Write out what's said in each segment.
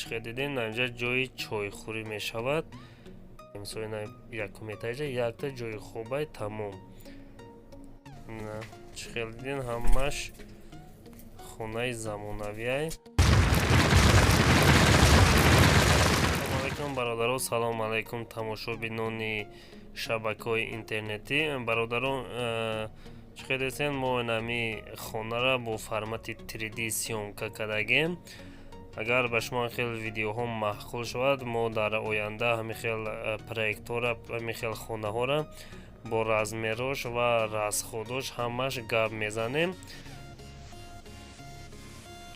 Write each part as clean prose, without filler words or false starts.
Чӣ дидем, инҷа ҷои чойхӯрӣ мешавад. Мисол, ина якум этажа якта ҷои хобай, тамом. Чӣ хел дидем, ҳамаш хонаи замонавиай. Алайкум, бародаро, салому алайкум, тамошобинони шабакаҳои интернетӣ. Бародаро, чӣ хел дидем, мо инами хонара бо формати 3D съёмка кардагем. Агар ба шумо хел видеоҳо маъқул шавад, мо дар оянда ҳамин хел проектҳоро, ҳамин хел хонаҳоро бо размерош ва расходош ҳамаш гап мезанем.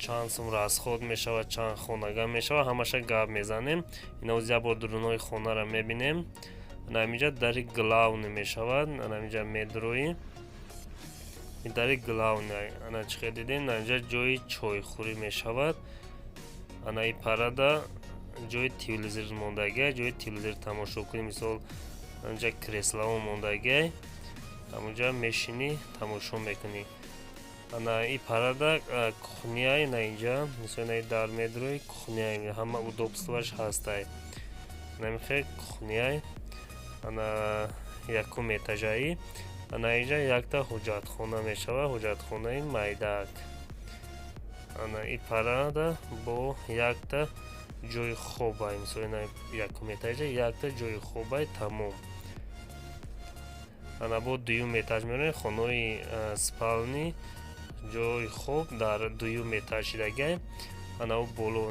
Чанд сум расход мешавад, чанд хонага мешавад, ҳамаша гап мезанем. Иноз як бор дурунои хонаро мебинем. Анаминҷа дари главный мешавад. Анаминҷа медроӣ, дари главный. Ана, чӣ хел дидем, анинҷа ҷои чойхӯрӣ мешавад. Ана, и парада ҷои телевизор мондагиай, ҷои телевизор тамошо кунӣ. Мисол, анҷа креслао мондагиай, ҳамунҷа мешинӣ, тамошо мекунӣ. Ана, и парада кухняй. На, инҷа, мисол, на, дар медрои, кухняй, ҳама удобствоаш ҳастай. Намихе кухняй. Ана, якум этажаи. Ана, инҷа якта ҳуҷҷатхона мешавад, ҳуҷҷатхонаи майдак. Ана, и парада бо якта ҷои хобай. Мисол, ина якум этажа якта ҷои хобай, тамом. Ана, бо дуюм этаж меравем. Хонаи спальни, ҷои хоб дар дуюм этаж шидагай. Ана, ӯ боло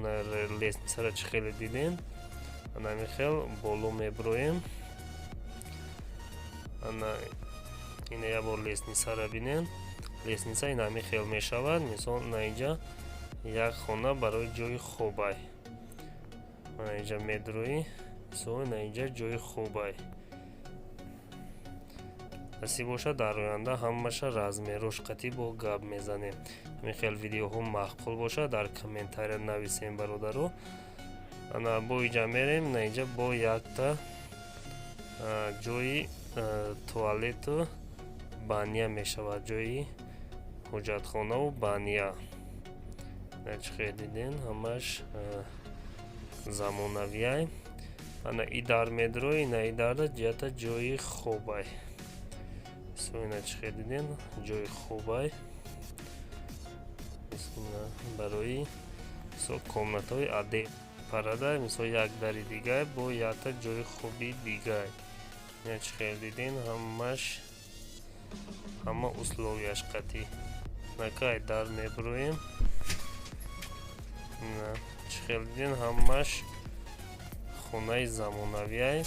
лестницаро чӣ хеле дидем, ана михел боло меброем. Ана, ина як бор лестницаро бинем. Лестница ина ҳамин хел мешавад. Мисол, на, инҷа як хона барои ҷои хобай. Ана, инҷа медроӣ, мисол, ина инҷа ҷои хобай. Насиб бошад, дар оянда ҳамаша размерош қатъӣ бо гап мезанем. Ҳамин хел видеоҳо маъқул бошад, дар комментария нависем, бародаро. Ана, бо инҷа мерем. На, инҷа бо якта ҷои туалету баня мешавад, ҷои ҳуҷҷатхонаву баня. Чӣ хел дидем, ҳамаш замонавиай. Ана, и дар медрои, на, и дарда ҷиҳата ҷои хобай. Ина, чӣ хел дидем, ҷои хобай барои, мисол, комнатаҳои аде. Парада, мисол, як дари дигар бо якта ҷои хоби дигар. Ина, чӣ хел дидем, ҳамаш, ҳама условияш қатъӣ. Накай дар меброем. Чӣ хел дидем, ҳамаш хонаи замонавиай.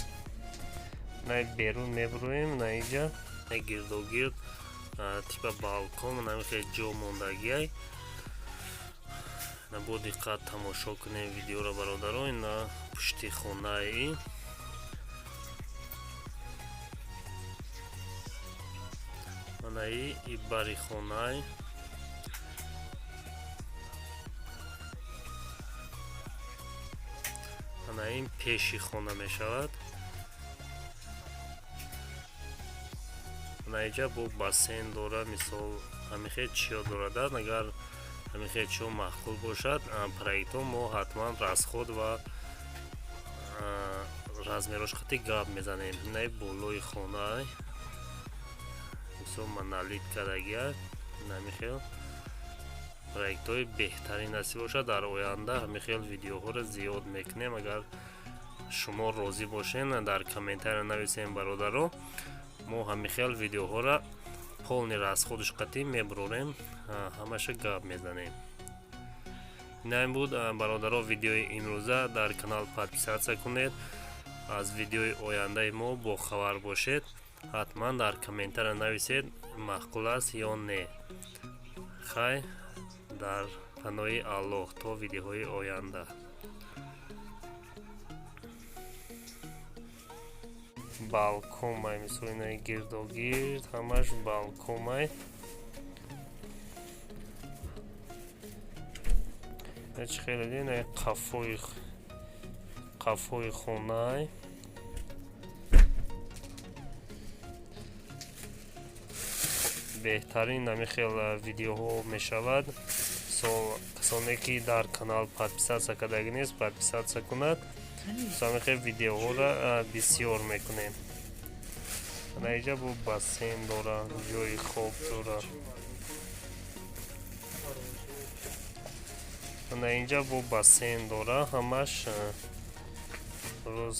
На, берун меброем. На, инҷа гирдогирд типа балкон, намихел ҷо мондагиай. Бо диққат тамошо кунем видеоро, бародаро. Ина пушти хонаи. Анаи и бари хонай. Ана, ин пеши хона мешавад. Ана, инҷа бо бассейн дора. Мисол, ҳамихел чиё дорад. Агар ҳамихел чиё маъқул бошад проектҳо, мо ҳатман расход ва размерош қатъи гап мезанем. Инаи болои хона, мисол, монолит кардагия. Ҳамихел проектҳои беҳтарин насиб бошад, дар оянда ҳамихел видеоҳоро зиёд мекунем. Агар шумо розӣ бошен, дар комментария нависем, бародаро. Мо ҳамихел видеоҳоро полный расходаш қатъӣ мебурорем, ҳамаша гап мезанем. Инам буд, бародаро, видеои имрӯза. Дар канал подписаться кунед, аз видеои ояндаи мо бохабар бошед. Ҳатман дар комментария нависед, маъқул аст ё не. Хай, дар паноҳи Аллоҳ, то видеоҳои оянда. Балкомай, мисол, инаи гирдогирд ҳамаш балкомай. Чӣ хеле дидем, қафои хонай. Беҳтарин ҳамин хел видеоҳо мешавад. Мисол, касоне ки дар канал подписаться кардагӣ нест, подписаться кунад. Мисол, видеоҳоро бисёр мекунем. Ана инҷа бо бассейн дора, ҷои хоб дора. Ана инҷа бо бассейн дора, ҳамаш рӯз.